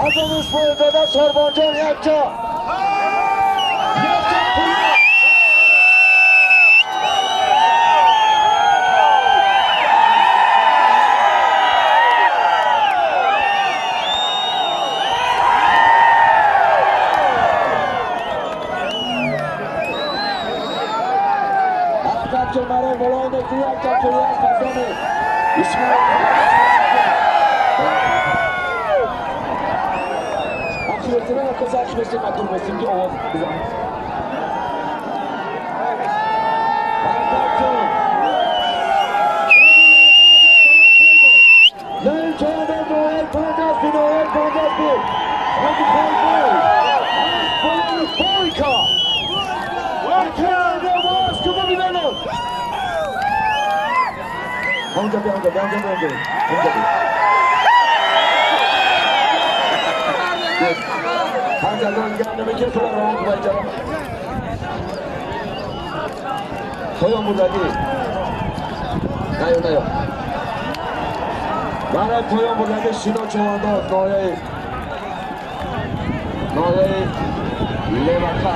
Аз он Исмоилзода Шорбонҷон якҷо. Якҷо пуё. Ҳафтаҷо барои болои неку якҷо пуё аз пасони Исмоил. Ахиротина козак мести матур местим ки овоз бизанад. Ҳафтаҷо. Onde onde onde onde onde onde поён бурдагӣ наё наё барои поён бурдагӣ Шино Чавандоз ноҳияи Левака.